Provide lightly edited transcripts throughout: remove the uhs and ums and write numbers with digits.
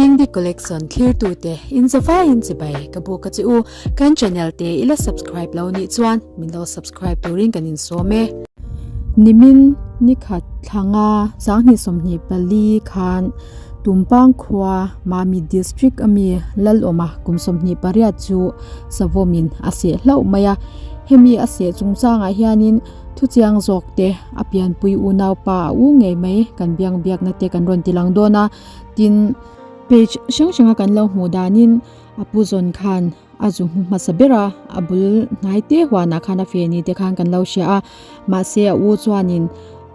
Dingdi Collection thlirtute in zavaiin chibai ka buk a che u. Kan channel te i la subscribe lo nih chuan min lo subscribe turin kan insawm e. Nimin nikhat thlanga 2024 khan Tumpang khua Mami District ami Lalawma kum 28 chu Savawmin a seh hlauh mai a. Hemi a seh chungchangah hianin thuchiang zawk te a pianpui unaupa a u ngei mai kan biang biakna te kan rawn ti lang dawn a. Tin, page hrang hranga kan lo hmuh danin a pu zawn khan a zu hmu hmasa ber a, a bul hnai te huanah khan a fe ni te khan kan lo hria a. Mahse a u chuanin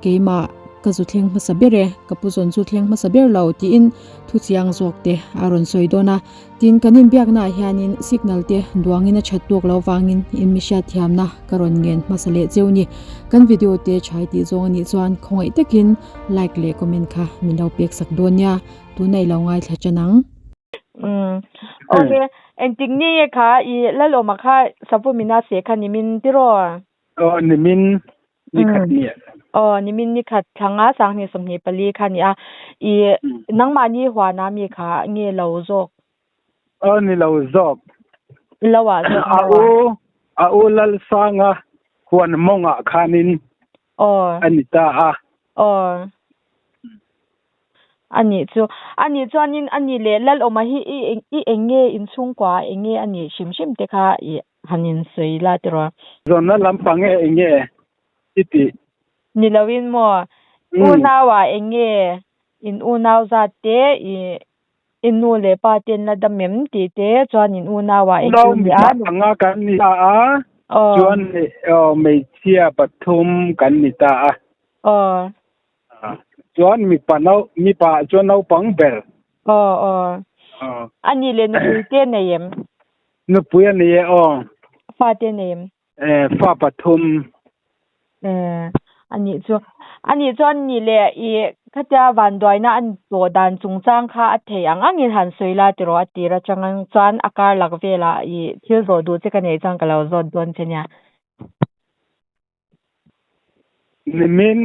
keimah ka zu thleng hmasa ber e, ka pu zawn chu thleng hmasa ber lo tiin thuchiang zawk te a rawn sawi dawn a. Tin, kan inbiaknaah hianin signal te duangin a that tawk lo vangin in mi hriatthiamna ka rawn ngen hmasa leh cheu ni. Kan video te chhai tih zawng anih chuan khawngaih takin like leh comment kha min lo pek sak dawn nia, tuna i lo ngaithla tan ang. Umm awle engtik ni nge kha i Lalawma kha Savumina se kha nimin tiraw? Aw nimin ni khat ni. Aw nimin ni khat thlanga 2024 kha ni a. I nangmahni huana mi kha nge lo zawk? Aw ni lo zawk. Lo ah zawk A u a u Lalsanga huan mawngah khanin Aw. a ni ta a. Aw. A nih chu. A nih chuanin a nih leh Lalawma hi i i eng nge inchhungkua eng nge a nih hrim hrim te kha i han insawi la tiraw? Zawnna lampang e eng nge i tih? Ni loin maw? Unauah eng nge in unau zat te i i nu leh pa ten la dam em tih te chuan in unauah eng Unau mipa panga kan ni ta a, chuan hmeichhia pathum kan ni ta a. Aw. Chuan mipa nau mipa ah chuan naupang ber. Aw aw. A nih leh nupui te nei em? Nupui a nei e aw. Fa te nei em? Eh fa pathum. Eh a nih chu. A nih chuan nih leh i khatia vanduaina an tawh dan chungchang kha a thei ang angin han sawi la tiraw a tir atang chuan a kar lak velah i thil zawh duh che ka neih chuan ka lo zawt dawn che nia. Nimin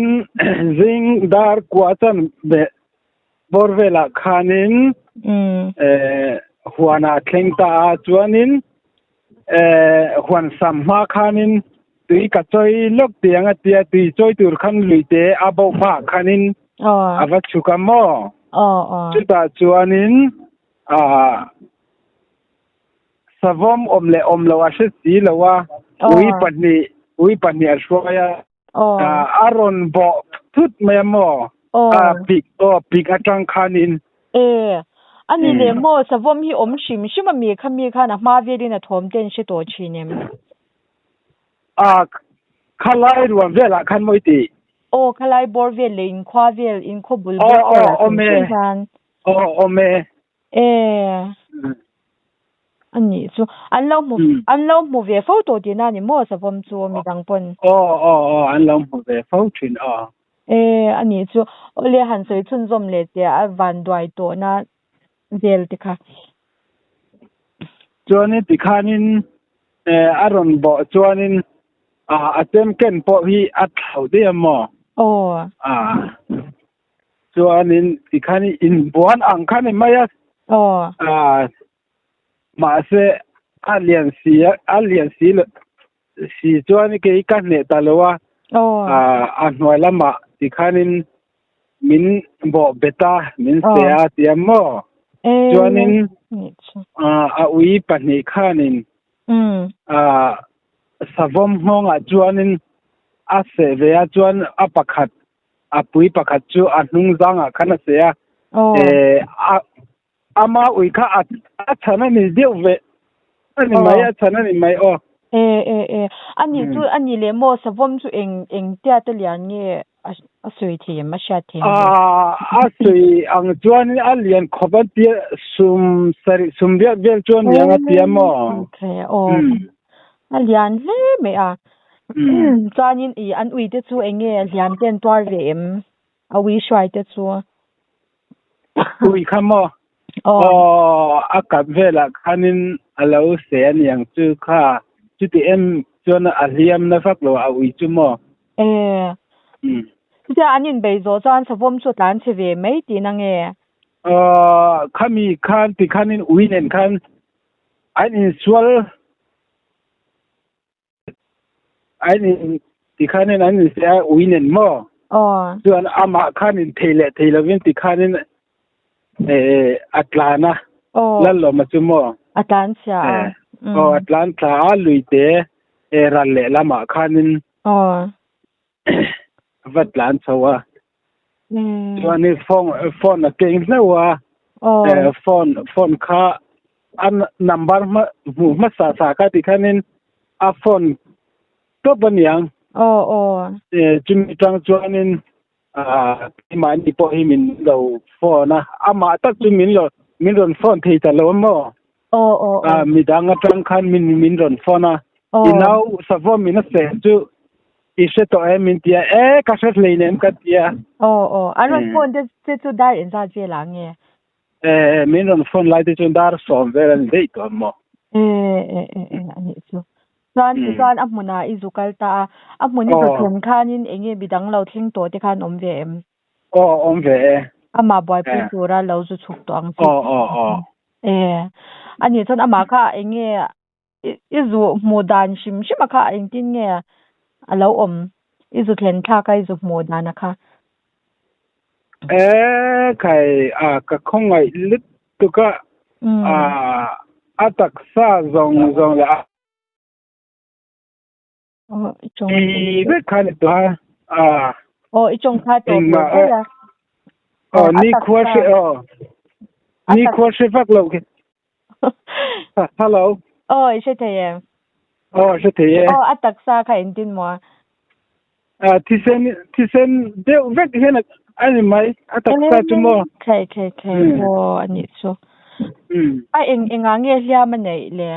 zing dar kua chan be bawr velah khanin huanah a thleng ta a, chuanin huan sam hma khanin tui ka chawi lawk tiang a tia, tui chawi tur khan luite a bo hmaah khanin a va chhuk a maw? Chutah chuanin Savawm awm leh awm lo a hre si lo a, ui pahnih, ui pahnih a hruai a, a rawn bawh thut mai a maw? A pik, aw pik atang khanin. E, a ni leh maw, savawm hi awm hrim hrim a mi kha mi khan a hma velin a thawm te an hre tawh thin em? A, khalai ruam velah khan maw i tih? Aw, khalai bawr vel leh inkhua vel, inkhaw bul bawr velah hrim hrim khan. Aw, awm e. E, a nih chu. An lo hmu, an lo hmu ve fo tawh tihna a ni maw savawm chu midang pawn? Aw, aw, aw, an lo hmu ve fo thin aw. E, a nih chu. Awle han sawi chhunzawm leh teh a van duai tawhna vel te kha. Chuanin tikhanin a rawn bawh chuanin a chem ken pawh hi a thlauh daih a maw? Aw. A. Chuanin tikhan inbuan ang kha ni mai a. Aw. Ah, mahse a lian si a, a lian si lo si chuan kei ka hneh ta lo a. Aw. Ah, a hnuai lamah tikhanin min bawh bet a, min se a tia maw. Chuanin ah, a ui pahnih khanin ah, savawm nghawngah chuanin a seh ve a, chuan a pakhat a pui pakhat chu a hnung zangah khan a seh a, eh a ama ui kha a a chhan a ni deuh ve a ni mai a chhan a ni mai aw. E e e a nih chu a nih leh maw savawm chu eng eng tia te lian nge a a sawi thei em a hriat thei em? A sawi ang chuan a lian khawp a tia sum sarih sum riat vel chuan niang a tia maw? Okay aw a lian hle mai a. Chuanin i an ui te chu eng nge hliam te an tuar ve em? A ui hruai te chu. Ui kha maw? Aw a kap velah khanin a lo seh a niang chu kha. Chuti em chuan a hliam na vak lo a ui chu maw? E. Chutia an inbei zawh chuan savawm chu a tlan chhe ve mai tihna nge? Khami khan tikhanin ui nen khan an insual an in tikhanin an inseh a ui nen maw? Chuan amah khanin thei leh thei lovin tikhanin a tlan a Lalawma chu maw? A tlan chhia a. Aw a tlan thla a luite ral lehlamah khanin a va tlan chho a. Chuanin phone phone a keng hlauh a phone phone kha a number hma hmuh hmasa sa kha ti khanin a phone tawp a niang chumi tang chuanin keimahni pawh hi min lo phone a amah tak chu min lo min rawn phone thei ta lo a maw midang atang khan min min rawn phone a i nau savawm in a seh chu I hre tawh em min tia e ka hre hlei nem ka tia. Aw aw an rawn phone te che chu dar inzat vel ah nge? E min rawn phone lai te chuan dar sawm vel a ni daih tawh maw? E e e e a nih chu. Chuan tichuan a hmunah i zu kal ta a, a hmun i zu thlen khanin eng nge midang lo thleng tawh te khan awm ve em? Aw awm ve e. Amah buaipui tura lo zu chhuk tawh ang chi. Aw aw aw. E a nih chuan amah kha eng nge I zu hmuh dan hrim hrim a kha engtin nge a lo awm? I zu thlen thlak a i zu hmuh dan a kha. E khai a ka khawngaih lutuk a a taksa zawng zawng leh a I vek kha ni tawh a a Aw i tawng kha tawp engmah leh daih a. Aw nikhua hre aw nikhua hre vak lo khi Hello Aw i hre thei em? Aw hre thei e. Aw a taksa kha engtin maw? A thisen thisen deuh vek hian a ni mai a taksa chu maw? Khai khai khai aw a nih chu. A eng engah nge hliam a neih le?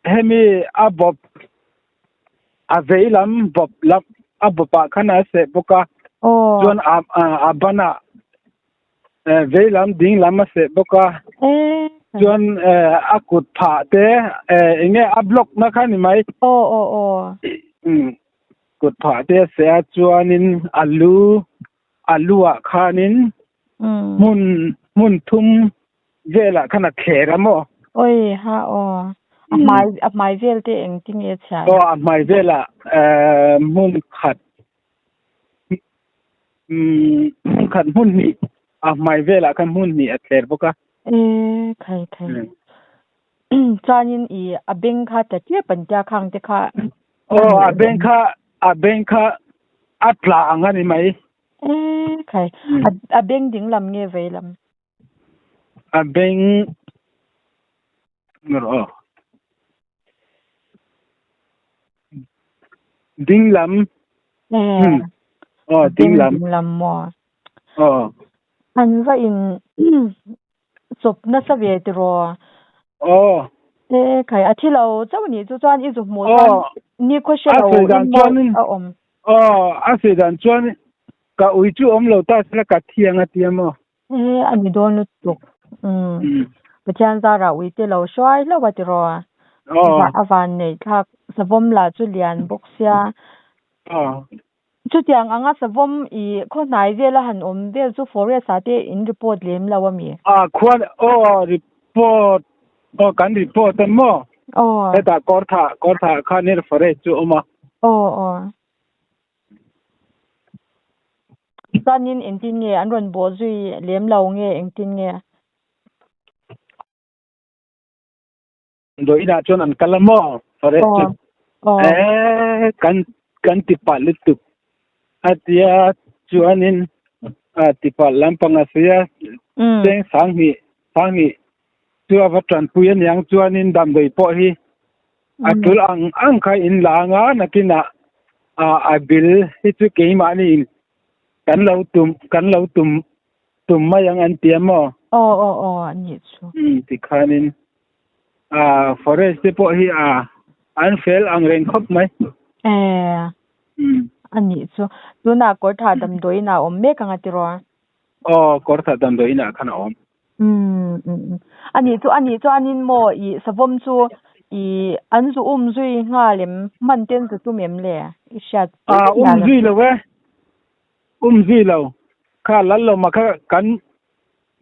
Hemi a bawp a vei lam bawp lam a bawpah khan a seh bawk a chuan a a banah vei lam ding lam a seh bawk a chuan a kut phah te eng nge a block na kha ni mai kut phah te a seh a chuanin a lu a lu ah khanin hmun hmun thum velah khan a thler a maw? Oi ha aw. A hmai a hmai vel te eng ti nge chhia? Aw a hmai velah hmun khat hmun khat hmun hnih a hmai velah khan hmun hnih a thler bawk a. E khai khai. Chuanin i a beng kha tla tep an tia khang te kha. Aw a beng kha a beng kha a tla ang a ni mai. E khai a beng ding lam nge vei lam? A beng rawh ding lam aw ding lam ding lam maw aw an va in chawp nasa ve tiraw aw e khai a thi lo chauh nih chu chuan i zu hmuh chuan ni khaw hre lo in maw a awm aw a sawi dan chuan Ka ui chu awm lo ta sela ka thiang a tia maw? E, a ni dawn lutuk. Umm. Pathian zarah ui te lo hruai hlauh a tiraw? Aw. A van neih thlak savawm lah chu lian bawk sia. Aw. Chutiang anga savawm i khaw hnai vela han awm vel chu forest ah te in report lem lo a mi? A khuan aw report aw kan report a maw? Aw. Hetah kawrthah kawrthah khan forest chu a awm a. Aw aw. Chuanin engtin nge an rawn bawh zui lem lo nge engtin nge? Damdawi inah chuan an kal a maw? Forest chu. Eee kan kan ti pah lutuk a tia chuanin a ti pah lampang a sawi a cheng sanghnih sanghnih chu a va tanpui aniang chuanin damdawi pawh hi a tul ang ang kha in la anga nakinah a bill hi chu keimahni in kan lo tum kan lo tum tum mai ang an ti a maw? Aw aw aw a nih chu. Um tikhanin a forest te pawh hi a an fel ang reng khawp mai. E a nih chu. Tunah kawrthah damdawiin a awm mek ang a tiraw? Aw kawrthah damdawiin ah khan a awm. Umm umm a nih chu a nih chuanin maw i savawm chu i an zu um zui nghal em hman ten zu tum em le i hriat Ah um zui lo e um zui lo. Kha Lallawma kha kan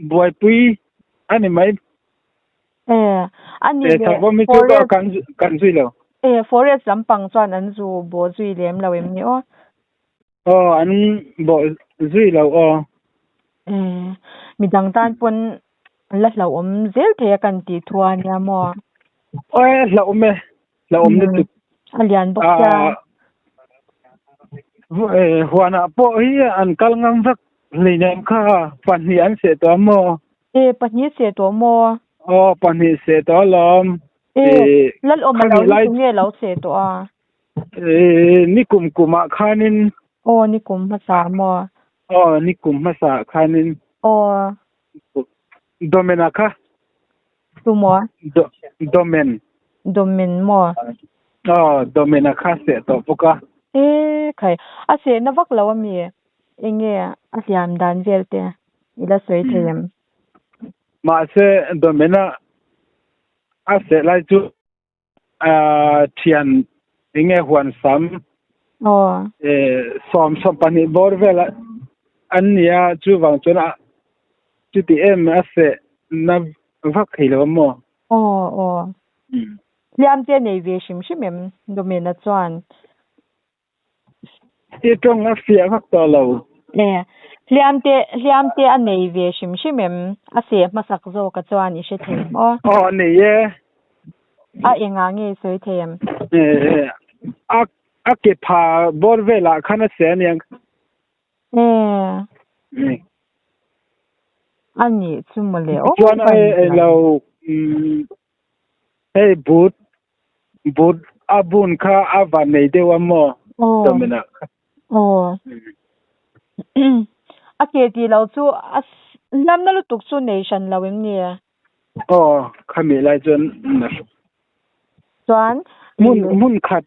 buaipui a ni mai. Eh, a ni Eh, leh Savawm hi chu forest kan kan zui lo. Eh, forest lampang chuan an zu bawh zui lem lo em ni aw? Aw, an bawh zui lo aw. Eh, midang tan pawn an la hlauhawm zel thei a kan tih thu a nia maw? Aw e, hlauhawm e, hlauhawm lutuk. A lian bawk sia. Huanah pawh hi an kal ngam vak hleinem kha, pahnih an seh tawh a maw? E, pahnih seh tawh maw? Aw, pahnih seh tawh alawm. E, Lalawm a lo hi tunge lo seh tawh a? E, nikum kumah khanin. Aw, nikum hmasa maw? Aw, nikum hmasa khanin. Aw. Domen-a kha. Tu maw? Domen. Domen maw? Aw, Domen-a kha seh tawh bawk a. E, khai, a sehna vak lo a mi? Enge a hliam dan vel te i la sawi thei em? Mahse, Domen-a a seh lai chu thian enge huan sam sawm 20 bawr vel an ni a, chuvang chuan a chuti em a seh na vak thei lo a maw? Aw aw. Hliam te nei ve hrim hrim em Domena chuan? I tawng a fiah vak tawh lo. E, hliam te, hliam te a nei ve hrim hrim em? A seh hmasak zawk a chuan i hre thei em aw? Aw, nei e. A engah nge i sawi thei em? E, a, a ke pha bawr velah khan a seh aniang. E. A nih chu mawle aw. Chuan a lo, hei but But a bun kha a va nei deuh a maw? Domina kha. Aw. A ke tih lo chu a hliamna lutuk chu nei hran lo em ni? Aw, khami lai chuan na hran. Chuan. Hmun hmun khat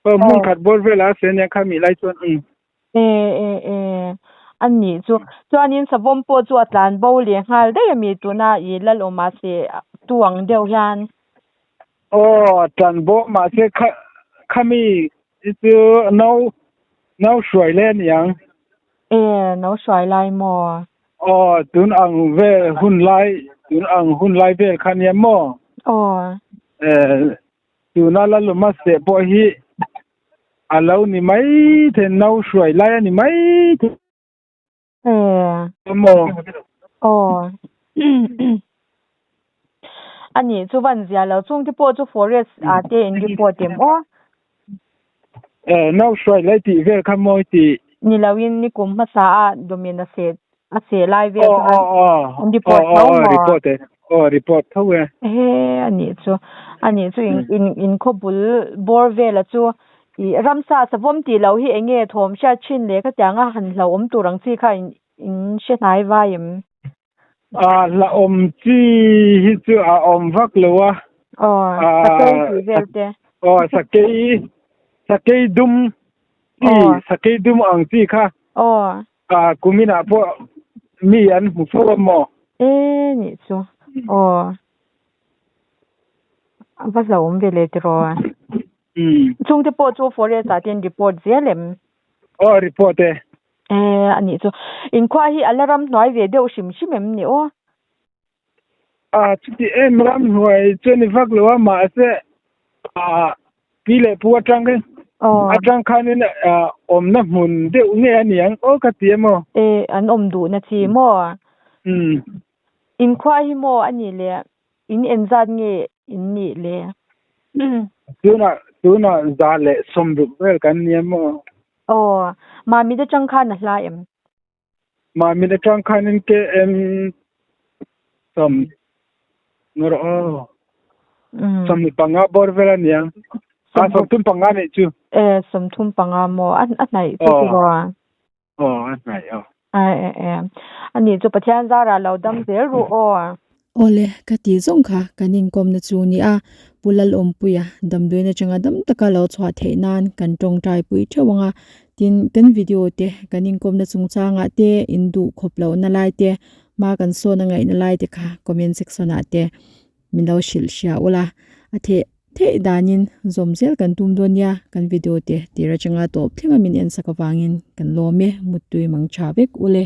hmun khat bawr velah a se ania khami lai chuan. E e e a nih chu. Chuanin savawm pawh chu a tlan bo leh nghal daih a mi tuna i Lalawma se tu ang deuh hian. Aw a tlan bo mahse kha khami hi chu no no hruai lai a niang. E no hruai lai maw? Aw tun ang vel hun lai tun ang hun lai vel kha nia maw? Aw. E tuna Lalawma se pawh hi A lo ni mai thei, nau hruai lai a ni mai thei. Eh. Maw? Aw. A nih chu van zia lo chung te pawh chu forest ah te in report em aw? Eh, nau hruai lai tih vel kha mawi tih. Ni lo in nikum hmasa a domin a seh a seh lai vel khan an report tho maw? Report e. Aw report tho e. He a nih chu a nih chu in in in khaw bul bawr vela chu i ramsa savawm tih loh hi eng nge thawm hriat thin leh khatiang a han hlauhawm tur ang chi kha in in hre hnai vai em? A hlauhawm chi hi chu a awm vak lo a. Aw sakei tih vel te. Aw sakei sakei dum chi sakei dum ang chi kha. Aw. A kuminah pawh mi an hmu fo a maw? E nih chu. Aw. A va hlauhawm ve le tiraw. Umm. Chungte pawh chu forest ah te in report zel em? Aw report e. E a nih chu. Inkhua hi a la ramhnuai ve deuh hrim hrim em ni aw? A chuti em ramhnuai chu a ni vak lo a mahse ah pi leh pu atang khan atang khanin awmna hmun deuh nge a ni ang aw ka ti emaw. E an awm duhna chi maw? Umm. Inkhua hi maw a nih le in enzat nge in nih le? Tunah tunah 160 vel kan ni emaw. Aw Mamit atang khan a hla em? Mamit atang khanin KM sawm ngawr aw. 25 bawr vel a nia. A 35 nih chu. E 35 maw a hnaih chu tiraw a? Aw a hnaih aw. A e e ani chu Pathian zarah lo dam zel ruh aw. Awle, ka tih zawng kha kan inkawmna chu ni a, Pu Lalawmpuia damdawiin atanga dam taka lo chhuah theih nan kan tawngtai pui theuh ang a, tin kan video te kan inkawmna chungchangah te in duh khawp lohna lai te hma kan sawn a ngaihna lai te kha comment section ah te min lo hrilh hria ula, a theh theih danin zawm zel kan tum dawn nia, kan video te tir atanga tawp thleng a min ensak avangin kan lawm e, muttui mang tha vek ule.